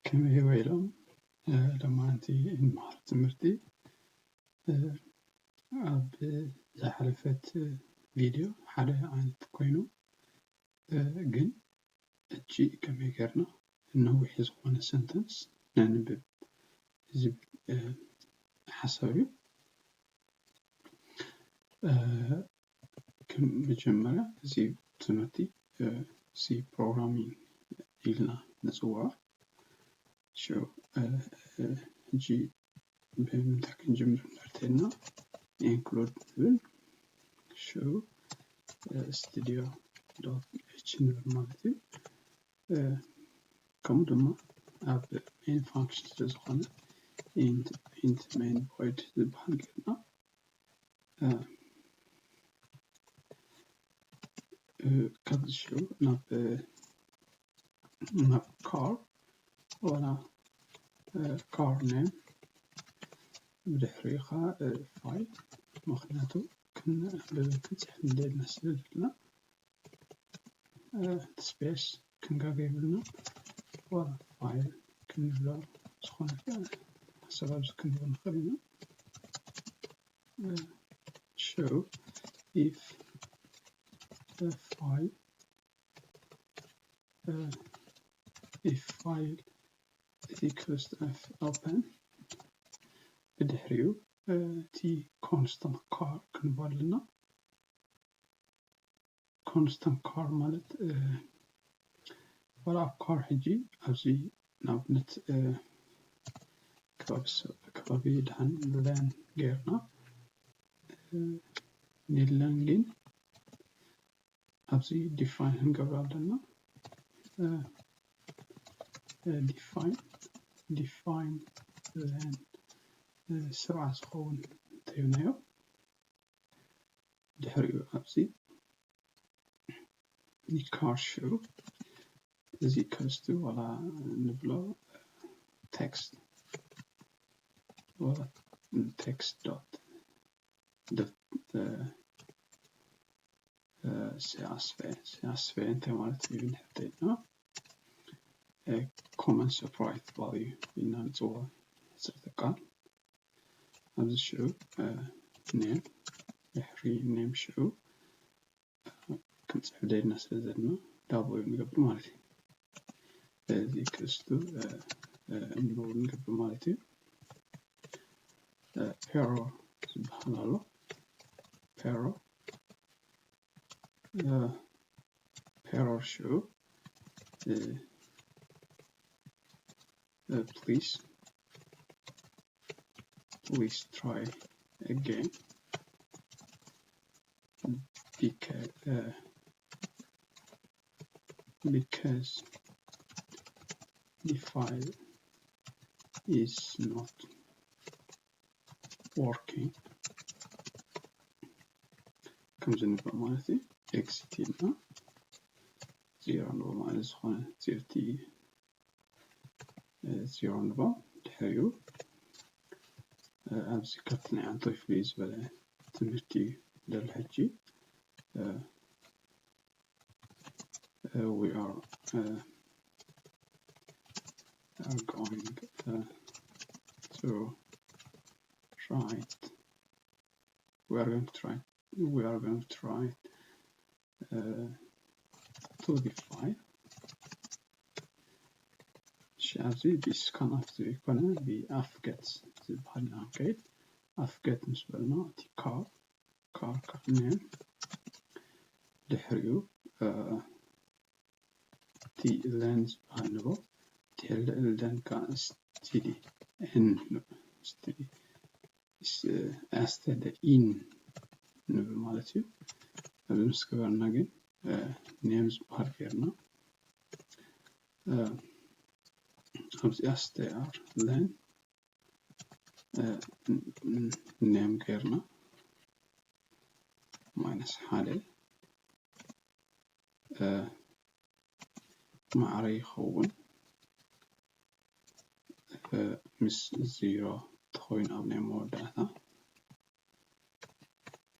ከመይ ውዒልኩም? ሎማዓንቲ እንመሃር ትምህርቲ ኣብ ዝሓለፈት ቪድዮ ሓደ ዓይነት ኮይኑ ግን ሕጂ ከመይ ጌርና ነዊሕ ዝኾነ ሰንተንስ ነንብብ ዝብል ሓሳብ እዩ። ከም መጀመርያ እዚ ትምህርቲ C programming ኢልና ንፅውዖ። ሽዑ ሕጂ ብምንታይ ክንጅምር ንርተና include ንብል። ሽዑ studio dot h ንብል ማለት እዩ። ከምኡ ድማ ኣብ main function ስለዝኾነ int main void ዝበሃል ጌርና ካብዚ ሽዑ ናብ ናብ car ዋላ car name ብድሕሪኡ ከዓ file ምክንያቱ ክንዕልልን ክንፅሕፍ እንደልና ስለ ዘለና space ክንጋገ የብልና። ዋላ file ክንብሎ ዝኾነ ሓሳብ ኣብዚ ክንህቦ ንኽእል ኢና። ሽዑ if file if file equals f open ብድሕሪኡ እቲ constant car ክንበል ኣለና። constant car ማለት ዋላ ኣብ car ሕጂ ኣብዚ ንኣብነት ከባቢ ደሓን len ጌርና ንlen ግን ኣብዚ define ክንገብር ኣለና። define define len ስርዓ ዝኸውን እንተይብናዮ ድሕሪኡ ኣብዚ car ሽዑ እዚ equals to ዋላ ንብሎ text ዋላ text dot dot csv csv እንታይ ማለት እዩ ንሕተና common separate value ኢልና ንፅውዖ ሕፅርቲ ቃል ኣብዚ ሽዑ name ድሕሪ name ሽዑ ክንፅሕፍ ደልና ስለ ዘለና double ንገብር ማለት እዩ። እዚ equals to እንብሎ ንገብር ማለት እዩ። Perror ዝበሃል ኣሎ። Perror Perror ሽዑ please please try again because uh, because the file is not working ከምዚ ንብሎ ማለት እዩ። exit ኢልና zero ንብሎ ማለት ዝኾነ እቲ zero ንብሎ ድሕሪኡ ኣብዚ ካብቲ ናይ ኣንቶይ ፍልይ ዝበለ ትምህርቲ ደሎ ሕጂ we are are going to write we are going to try we are going to try to define ኣብዚ ብስካን ኣፍ ዘይኮነ ብኣፍገት ዝበሃል ኢና ክንከይድ ኣፍገት ምስ በልና እቲ car car name ድሕሪኡ እቲ len ዝበሃል ንቦ ድሕሪ len ከዓ std n std std in ንብል ማለት እዩ። ኣብዚ ምስ ገበርና ግን name ዝበሃል ጌርና ኣብዚ str len name ጌርና minus ሓደ ማዕረ ይኸውን ምስ zero ተኾይኑ ኣብ ናይ መወዳእታ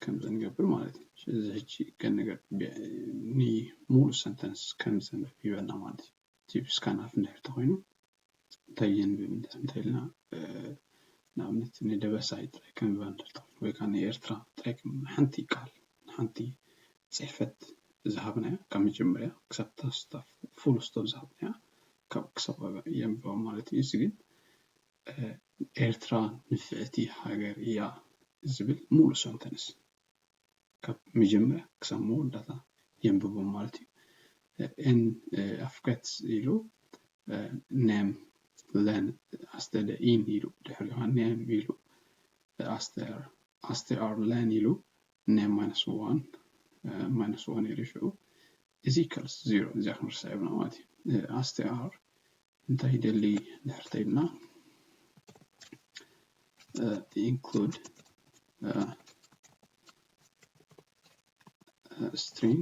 ከምዚ ንገብር ማለት እዩ። እዚ ሕጂ ገነገር ንሙሉ ሰንተንስ ከምዚ ንብበና ማለት እዩ። እቲ ብስካን ኣፍ እንድሕር ተኾይኑ እንታይ የንብብ እንተ- እንታይ ኢልና፣ እ፣ ንኣብነት ንደበሳይ ጥራይ ከንብባ እንድሕር ተኾይኑ፣ ወይ ከዓ ንኤርትራ ጥራይ ከም ሓንቲ ቃል፣ ሓንቲ ጽሕፈት ዝሃብናያ፣ ካብ መጀመርያ ክሳብ ታስታ ፉል ስቶፕ ዝሃብናያ፣ ካብ ክሳብ የንብባ ማለት እዩ። እዚ ግን፣ እ፣ ኤርትራ ንፍዕቲ ሃገር እያ ዝብል ሙሉእ ሰንተንስ ካብ መጀመርያ ክሳብ መወዳእታ የንብቦ ማለት እዩ። ኤን ኣፍከት ኢሉ፣ ኔም ለን ኣስተደ ኢን ኢሉ፣ ድሕሪኡ ኔም ኢሉ፣ ኣስተር ኣስተር ለን ኢሉ፣ ኔም ማይነስ ዋን፣ ማይነስ ዋን ኢሉ፣ ሽዑ እዚ ኢኳልስ ዜሮ፣ እዚኣ ክንርሳ የብልና ማለት እዩ። ኣስተር እንታይ ይደሊ ድሕር ተይልና፣ include string፣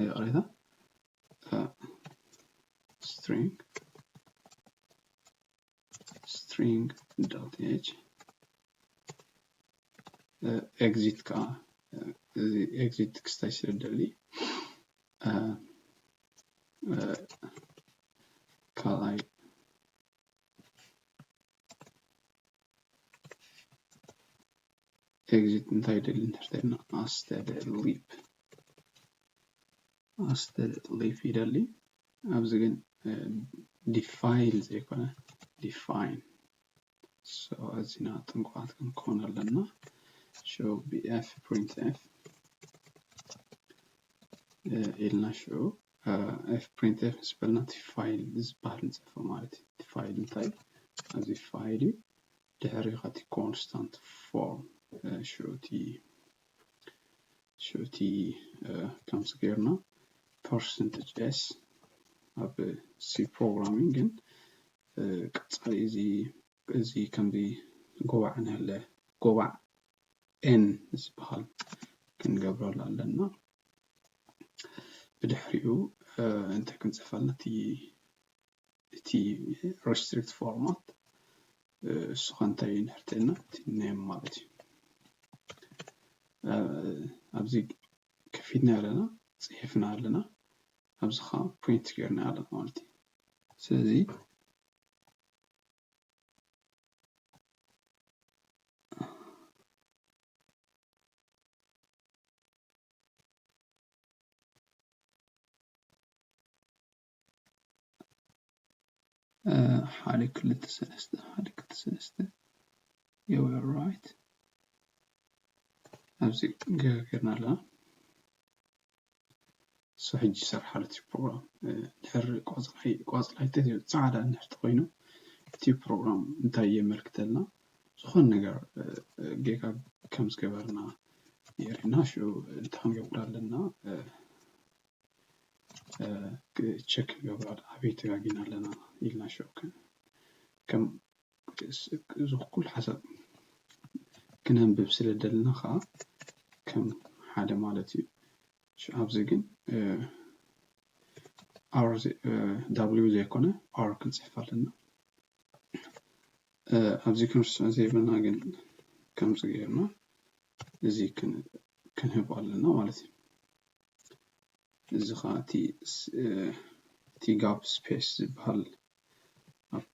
ይቕሬታ፣ string string dot h፣ exit ከዓ፣ እዚ exit ክስታይ ስለ ደሊ፣ ካልኣይ exit እንታይ ይደሊ እንድሕር ተይልና፣ ኣስተደ ሊፕ ኣስተደ ሊፕ ይደሊ። ኣብዚ ግን ዲፋይል ዘይኮነ ዲፋይን። So ኣዚና ጥንቁቓት ክንከውን ኣለና። Show bf printf ኢልና ሽዑ f printf ምስ በልና እቲ ፋይል ዝበሃል ንፅሕፎ ማለት እዩ። እቲ ፋይል እንታይ? ኣብዚ ፋይል እዩ። ድሕሪ ከቲ ኮንስታንት ፎርም ሽዑ እቲ ሽዑ እቲ ከምዚ ጌርና ፐርሰንቴጅ ኤስ ኣብ ሲ ፕሮግራሚንግ ግን ቀፃሊ እዚ እዚ ከምዚ ጎባዕ ንህለ ጎባዕ ኤን ዝበሃል ክንገብረሉ ኣለና። ብድሕሪኡ እንታይ ክንፅሕፍ ኣለና? እቲ እቲ ሪስትሪክት ፎርማት እሱ ከ እንታይ እዩ ንሕርተልና? እቲ ኔም ማለት እዩ። ኣብዚ ከፊትና ኣለና፣ ፅሒፍና ኣለና፣ ኣብዚ ከዓ ፕሪንት ጌርና ኣለና ማለት እዩ። ስለዚ ሓደ ክልተ ሰለስተ ሓደ ክልተ ሰለስተ you were right። ኣብዚ ገርና ኣለና። እሱ ሕጂ ይሰርሓሉ እቲ ፕሮግራም። ድሕሪ ቆፅላይ ቆፅላይ ፃዕዳ እንድሕር ተኮይኑ እቲ ፕሮግራም እንታይ የመልክተልና? ዝኾነ ነገር ጌጋ ከም ዝገበርና የርእየና። ሽዑ እንታይ ክንገብር ኣለና? ቸክ ንገብር ኣበይ ተጋጊና ኣለና ኢልና ሽዑ ከም እዚ ኩሉ ሓሳብ ክነንብብ ስለ ደለና ከዓ ከም ሓደ ማለት እዩ። ኣብዚ ግን ዳብሊው ዘይኮነ ኣር ክንፅሕፍ ኣለና። ኣብዚ ክንርስዖ ዘይብልና ግን ከምዚ ጌርና እዚ ክንህብ ኣለና ማለት እዩ። እዚ ከዓ እቲ ጋፕ ስፔስ ዝበሃል ኣብ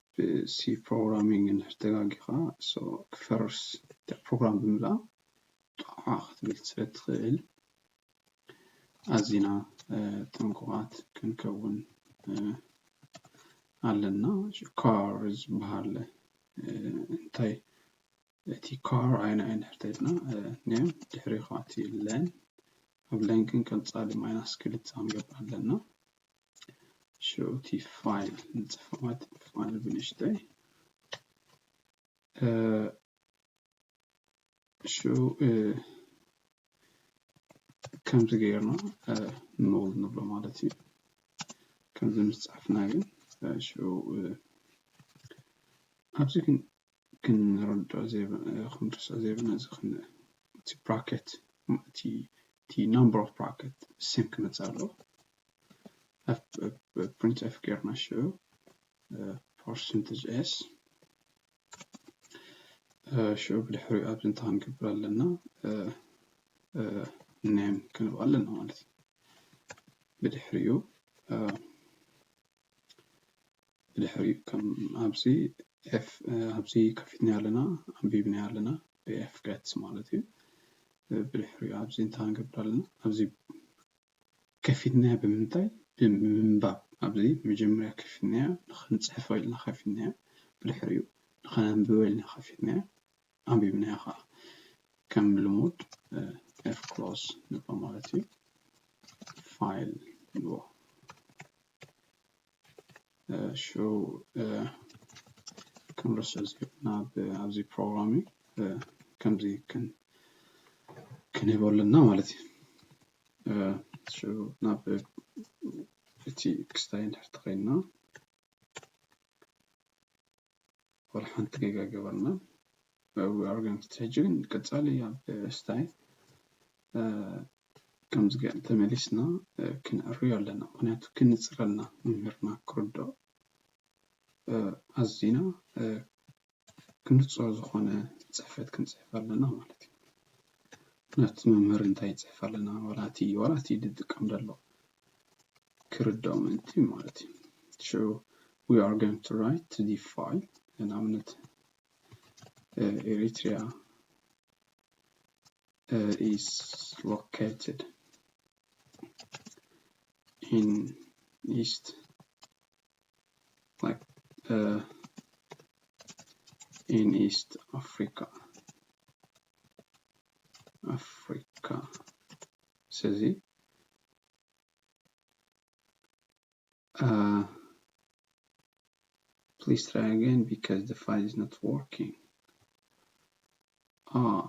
ሲ ፕሮግራሚንግ እንድሕር ተጋጊኻ ክፈርስ ፕሮግራም ብምልኣ ጣዕ ክትብል ስለ ትኽእል ኣዚና ጥንቁቓት ክንከውን ኣለና። ካር ዝበሃል እንታይ እቲ ካር ኣይና እንድሕር ተይልና ኔም ድሕሪ ከዓ እቲ ለን ኣብ ለን ግን ቀፃሊ ማይናስ ክልተ ክንገብር ኣለና። ሽዑ እቲ ፋይል ንፅሕፎ ማለት ፋይል ብንእሽተይ ሽዑ ከምዚ ገይርና ኖል ንብሎ ማለት እዩ። ከምዚ ምስ ፃሕፍና ግን ሽዑ ኣብዚ ግን ክንርድኦ ክንርስዖ ዘይብልና እዚ እቲ ብራኬት እቲ number of bracket ሴም ክመፅእ ኣለዎ። ፕሪንት ኤፍ ጌርና ሽዑ ፐርሰንቴጅ ኤስ ሽዑ ብድሕሪኡ ኣብዚ እንታይ ክንገብር ኣለና? ኔም ክንብል ኣለና ማለት እዩ። ብድሕሪኡ ብድሕሪኡ ከም ኣብዚ ኤፍ ኣብዚ ከፊትናዮ ኣለና፣ ኣንቢብናዮ ኣለና፣ ብኤፍ ገጽ ማለት እዩ። ብድሕሪኡ ኣብዚ እንታይ ንገብር ኣለና? ኣብዚ ከፊትናዮ ብምንታይ? ብምንባብ። ኣብዚ መጀመርያ ከፊትናዮ፣ ንኽንጽሕፎ ኢልና ከፊትናዮ፣ ብድሕሪኡ ንኸነንብቦ ኢልና ከፊትናዮ፣ ኣንቢብናዮ ኸዓ። ከም ልሙድ ኤፍ ክሎዝ ንብሎ ማለት እዩ። ፋይል ንብሎ። ሽው ክንርስዕ ዘይብልና ኣብዚ ፕሮግራም እዩ። ከምዚ ክንህቦ ኣለና ማለት እዩ። ሽው ናብ እቲ ክስታይ እንድሕር ተኸይድና ወላ ሓንቲ ጌጋ ገበርና። ሕጂ ግን ቀጻሊ ኣብ ስታይ ከምዚ ገ ተመሊስና ክንዕርዮ ኣለና። ምኽንያቱ ክንጽረልና መምህርና ክርድኦ ኣዚና ክንጹር ዝኾነ ጽሕፈት ክንጽሕፍ ኣለና ማለት እዩ። ነቲ መምህር እንታይ ይጽሕፍ ኣለና፣ ዋላ እቲ ዋላ እቲ ዝጥቀም ዘሎ ክርድኦ ምእንቲ ማለት እዩ። So we are going to write to the file፣ ንኣብነት Eritrea is located in East like uh, in East Africa. Africa. ስለዚ uh, please try again because the file is not working. Ah.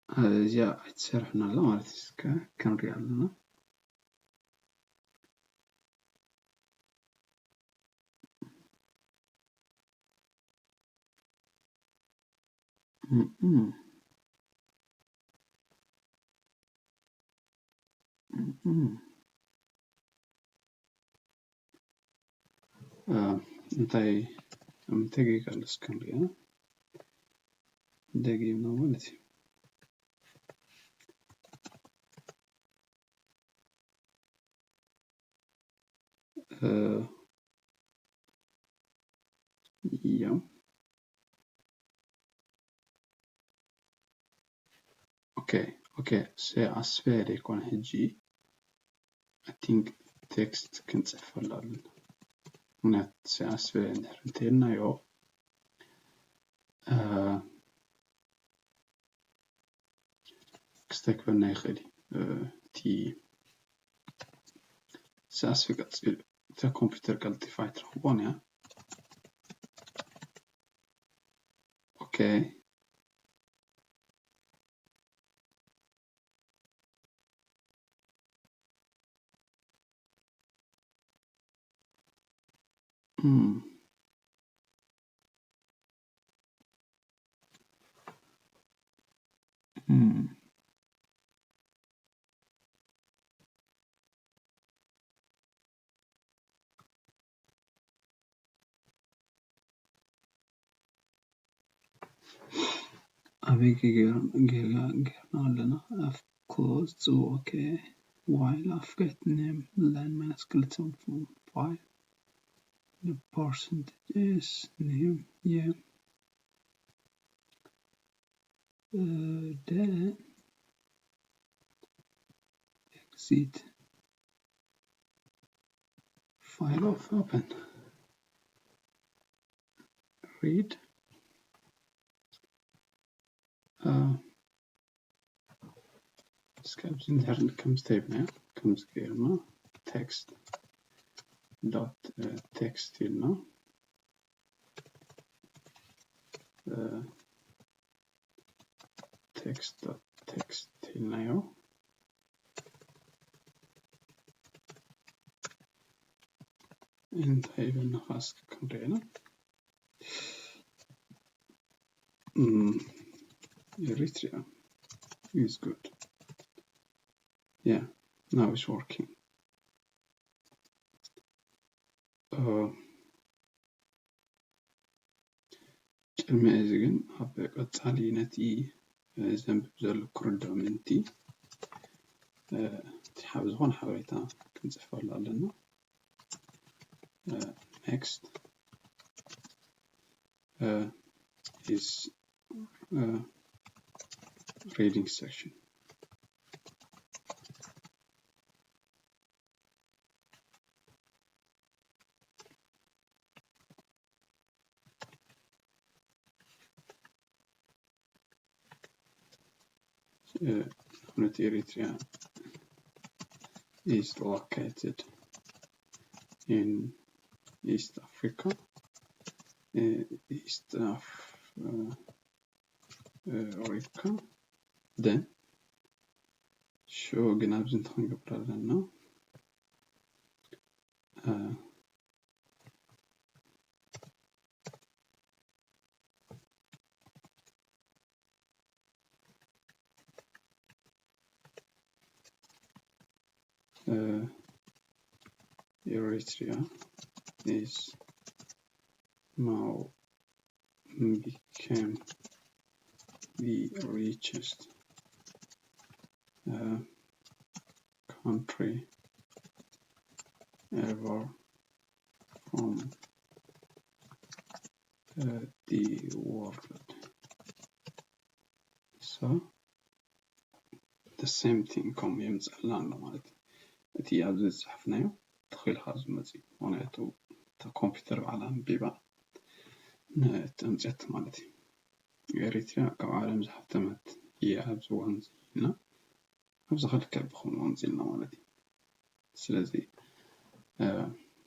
እዚኣ ኣይትሰርሕን ኣላ ማለት እዩ። እስከ ክንሪኣ ኣለና። እንታይ እንታይ ጌጋ ኣሎ እስከ ንሪኦ። ደጊምና ማለት እዩ። ያው ኦኬ ኦኬ፣ ሰኣስፈ ደይኮነ ሕጂ I think text ክንጽሕፈሉ ኣለና። ምክንያቱ ሰኣስፈ እንድሕር እንተኢልናዮ ክስተግበና ይኽእል እዩ። እቲ ሰኣስፈ ቀልጢ እታ ኮምፒውተር ቀልጢፋ ኣይትረኽቦን እያ። ኦኬ። ኣበይ ጌርና ኣለና? ኣፍ ክሎዝ፣ ጽቡቕ። ኦኬ። ዋይል ኣፍገት ኔም ላይን ማይነስ ክልተ ፋይል ፐርሰንቴጅ ኤስ ኔም የ ደ ኤግዚት ፋይል ኦፍ ኦፕን ሪድ እስከ ኣብዚ እንድሕር ከምዚ ተይብናዮ ከምዚ ገይርና ቴክስት ዶት ቴክስት ኢልና ቴክስት ዶት ቴክስት ኢልናዮ። እንታይ ይብልና ኻስ ክንሪኤና Eritrea is good. Yeah, now it's working. Uh, ቅድሚ እዚ ግን ኣብ ቀጻሊ ነቲ ዘንብብ ዘሎ ክርድኦ ምእንቲ እቲ ሓብ ዝኾነ ሓበሬታ ክንፅሕፈሉ ኣለና። Next is reading section. Eritrea is located in East Africa, East Africa. Then ሽዑ ግን ኣብዚ እንታይ ክንገብር ኣለና? Eritrea is now became the richest country ever from the world. So the same thing ከምኡ የምፅኣልና ኣሎ ማለት እዩ። እቲ ኣብዚ ዝፅሓፍናዮ ትኽኢልካ ዝመፅእ እዩ። ምክንያቱ እታ ኮምፒውተር ባዕላ ኣንቢባ ተምፅየት ማለት እዩ። ኤሪትሪያ ካብ ዓለም ዝሃብተመት እያ ኣብዚ እዋን እዚ ኢልና ኣብዚ ክልክዕ ብኸምኡ ኣምፂልና ማለት እዩ። ስለዚ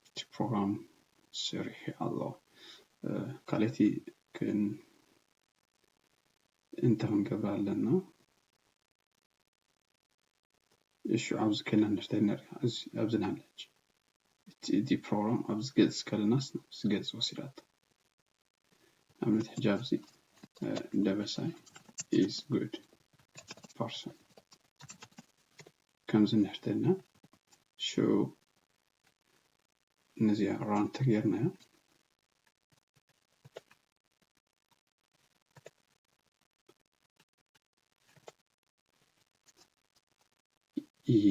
እቲ ፕሮግራም ሰሪሑ ኣሎ። ካልኣይቲ ግን እንታይ ክንገብር ኣለና? እሺ ኣብዚ ከይና ንሕተይ ንርኢ ኣብዚ ናለች እቲ ፕሮግራም ኣብዚ ገፅ ከለናስ ኣብዚ ገፅ ወሲዳቶ። ኣብነት ሕጂ ኣብዚ ደበሳይ is good person ከምዚ ንሕተና ሽዑ ነዚኣ run ተገይርናዮ።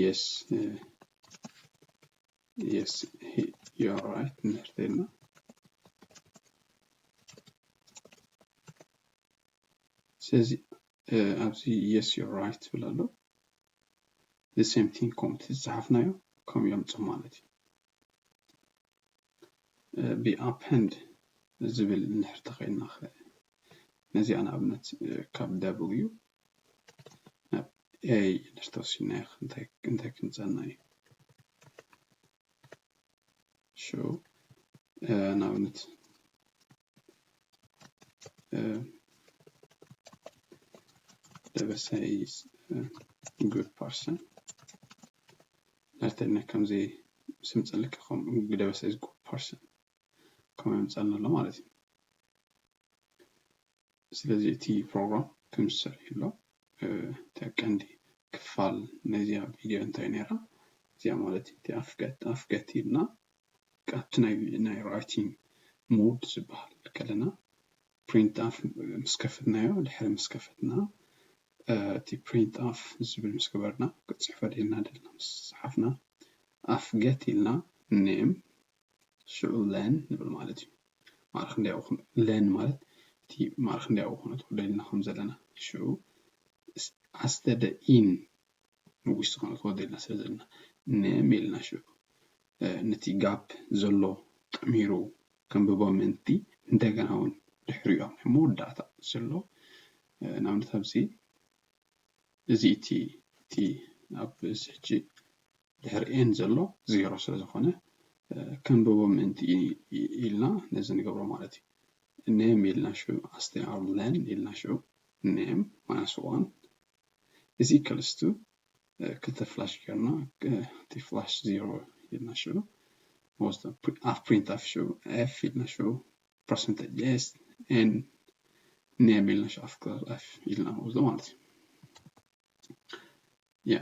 Yes, yes, you are right. ንሕተና ስለዚ ኣብዚ yes, you are right ትብል ኣሎ። The same thing ከምቲ ዝፀሓፍናዮ ከም የምፅእ ማለት እዩ። ብኣፕንድ ዝብል እንድሕር ተኸይድና ኸ ነዚኣ ንኣብነት ካብ ደብልዩ ናብ ኤ እንድሕር ተወሲድናዮ እንታይ ክምፀና እዩ? ሽዑ ንኣብነት ደበሳይ is good person ናተና ከምዚ ምስ ምፀልካ ከም ደበሳይ is good person ከምኡ የምፀልና ኣሎ ማለት እዩ። ስለዚ እቲ ፕሮግራም ከም ዝሰርሕ ኣሎ። እቲ ቀንዲ ክፋል ናይዚኣ ቪድዮ እንታይ ነይራ? እዚኣ ማለት እቲ ኣፍገት ኣፍገት ኢልና ካብቲ ናይ writing mode ዝበሃል ከለና printf ምስ ከፈትናዮ ድሕሪ ምስ ከፈትና እቲ printf ዝብል ምስ ገበርና ክፅሕፈ ደልና ደልና ምስ ፀሓፍና ኣፍገት ኢልና name ሽዑ len ንብል ማለት እዩ። ማዕረ ክንደይ ቁ len ማለት እቲ ማዕረ ክንደይ ቁ ክንወስዶ ደሊና ከም ዘለና ሽዑ ኣስተደ in ንጉስ ክንወስዶ ደሊና ስለ ዘለና name ኢልና ሽዑ ነቲ ጋፕ ዘሎ ጠሚሩ ከንብቦ ምእንቲ እንደገና እውን ድሕሪኡ ኣብ ናይ መወዳእታ ዘሎ ንኣብነት ኣብዚ እዚ እቲ እቲ ኣብ እዚ ሕጂ ድሕሪ ኤን ዘሎ ዜሮ ስለ ዝኾነ ከንብቦ ምእንቲ ኢልና ነዚ ንገብሮ ማለት እዩ። name ኢልና ሽዑ ኣስተያር len ኢልና ሽዑ name minus one is equals to ክልተ ፍላሽ ጌርና እቲ ፍላሽ ዜሮ ኢልና ሽዑ ወስዶ ኣብ printf ሽዑ ኤፍ ኢልና ሽዑ percentage s n name ኢልና ሽዑ ኣፍ ክላስ ኤፍ ኢልና ወስዶ ማለት እዩ። ያ